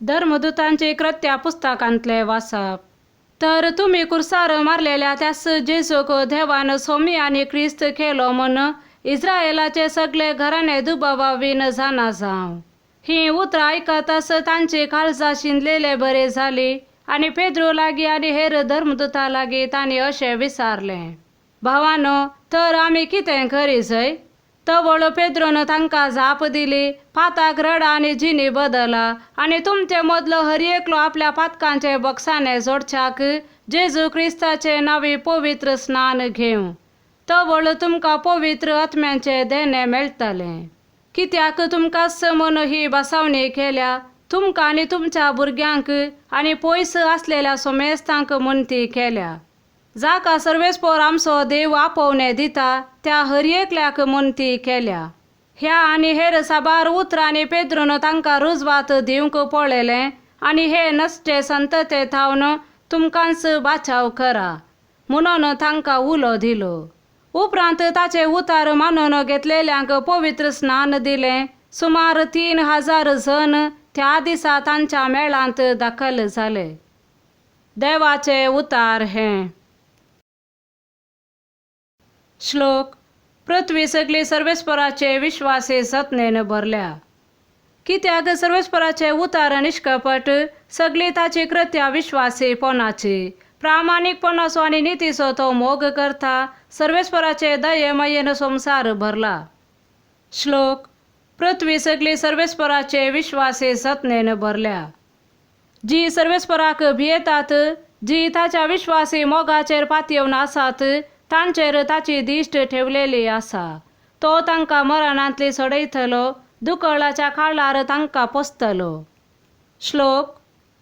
धर्मदुतांची कृत्या पुस्तकांतले वाचप. तर तुमी कुर्सार मारलेल्या त्यास जेजूक देवान सोमी आनी क्रिस्त केलो म्हूण इस्रायलाचे सगळे घराणे दुबावा वीन जाणा जावं. ही उतरां आयकताच तांची काळजां शिंदलेले बरे जाली आनी पेद्रू लागीं आनी हेर धर्मदुतां लागीं तांणी अशें विचारलें, भावानो, तर आमी कितें करी जाय? तवळ पेद्रून तांकां जाप दिली, पाताक रडा आनी जिणी बदला आनी तुमचे मदलो हर एकलो आपल्या पातकांचे बक्षाने जोडच्याक जेजू क्रिस्ताचे नांवी पवित्र स्नान घेवं. तवळ तुमकां पवित्र आत्म्याचें देणें मेळटलें. कित्याक तुमकांच म्हूण ही बसावणी केल्या, तुमकां आनी तुमच्या भुरग्यांक आनी पयस आसलेल्या सोमेस्तांक म्हूण ती केल्या. जाका सर्वेस्पोर आमचो देव आपोवणें दिता त्या हर एकल्याक म्हूण ती केल्या. ह्या आनी हेर साबार उतरांनी पेद्रून तांकां रुजवात दिवंक पळयलें आनी हे नश्टे संतते थावन तुमकांच बाचाव करा म्हणून तांकां उलो दिलो. उपरांत ताचे उतार मानून घेतलेल्यांक पवित्र स्नान दिलें. सुमार 3000 जण त्या दिसा तांच्या मेळांत दाखल जाले. देवाचे उतार हें. श्लोक. पृथ्वी सगळी सर्वेस्पराचे विश्वासे जतनेन भरल्या. कित्याक सर्वेस्पराचे उतार निष्कपट, सगळी ताची कृत्या विश्वासीपणाची, प्रामाणीकपणाचो आनी नितीचो तो मोग करता. सर्वेस्पराचे दयेमयेन संवसार भरला. श्लोक. पृथ्वी सगळी सर्वेस्पराचे विश्वासे जतनेन भरल्या. जी सर्वेस्पराक भियेतात, जी ताच्या विश्वासी मोगाचेर पातयेवन आसात, तांचेर ताची दिश्ट ठेवलेली आसा. तो तांकां मरणांतली सोडयतलो, दुकळाच्या काळार तांकां पोसतलो. श्लोक.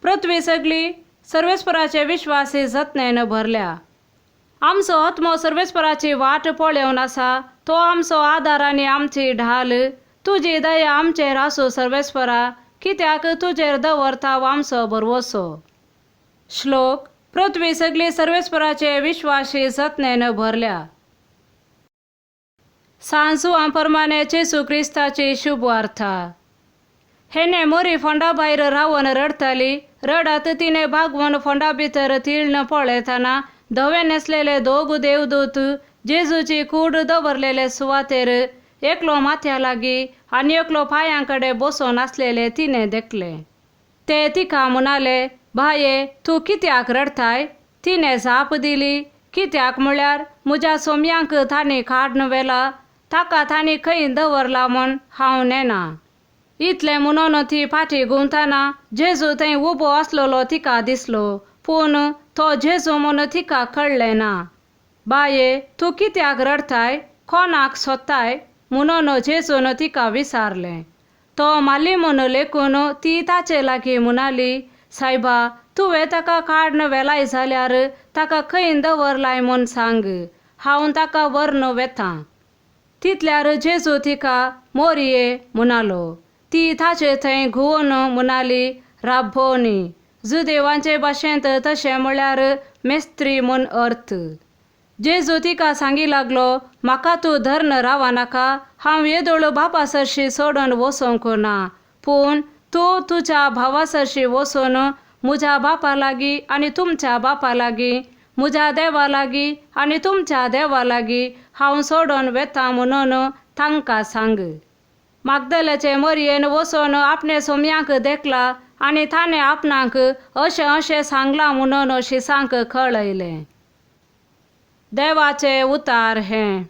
पृथ्वी सगळी सर्वेस्पराचे विश्वासी जतनेन भरल्या. आमचो आत्मो सर्वेस्पराची वाट पळोवन आसा, तो आमचो आदार आनी आमची ढाल. तुजी दया आमचेर आसूं सर्वेस्परा, कित्याक तुजेर दवरता आमचो भरवसो. श्लोक. पृथ्वी सगळी सर्वेस्पराचे विश्वासी जतनेन भरल्या. सांजुआ प्रमाणे जेजू क्रिस्ताची शुभवार्ता. हेणे मोरी फोंडा भायर रावन रडटाली. रडत तिणें बागवोन फोंडा भितर तिळण पळयतना धवे न्हेसलेले दोग देवदूत जेजूची कूड दवरलेले सुवातेर एकलो माथ्या लागीं आनी एकलो पांयां कडेन बसून आसलेले तिणें देखलें. ते तिका म्हणाले, बाये, तूं कित्याक रडटाय? तिणें जाप दिली, कित्याक म्हळ्यार म्हज्या सोम्यांक तांणी काडून व्हेला, ताका तांणी खंय दवरला म्हूण हांव नेणा. इतलें म्हणून ती फाटी घुंवतना जेजू थंय उबो आसलेलो तिका दिसलो, पूण तो जेजू म्हूण तिका कळ्ळें ना. बाये, तूं कित्याक रडटाय? कोणाक सोदताय? म्हणून जेजून तिका विचारलें. तो माली म्हूण लेखून ती ताचे लागीं म्हणाली, सायबा, तुवें ताका काडून व्हेलाय जाल्यार ताका खंय दवरलाय म्हूण सांग, हांव ताका व्हरून वेतां. तितल्यार जेजू तिका मोरये म्हणालो. ती ताचे थंय घुंवून म्हणाली, राब्बोनी. जुदेवांचे भाशेंत तशें म्हळ्यार मेस्त्री म्हूण अर्थ. जेजू तिका सांगी लागलो, म्हाका तूं धरून रावनाका, हांव येदोळ बापा सरशी सोडून वचूंक ना, पूण तूं तुज्या भावा सरशी वचून म्हज्या बापा लागीं आनी तुमच्या बापा लागीं, म्हज्या देवा लागीं आनी तुमच्या देवा लागीं हांव सोडून वेता म्हणून तांकां सांग. मागदल्याचे मरयेन वचून आपणे सोम्यांक देखला आनी ताणें आपणाक अशें अशें सांगलां म्हणून शिसांक कळयलें. देवाचे उतार हें.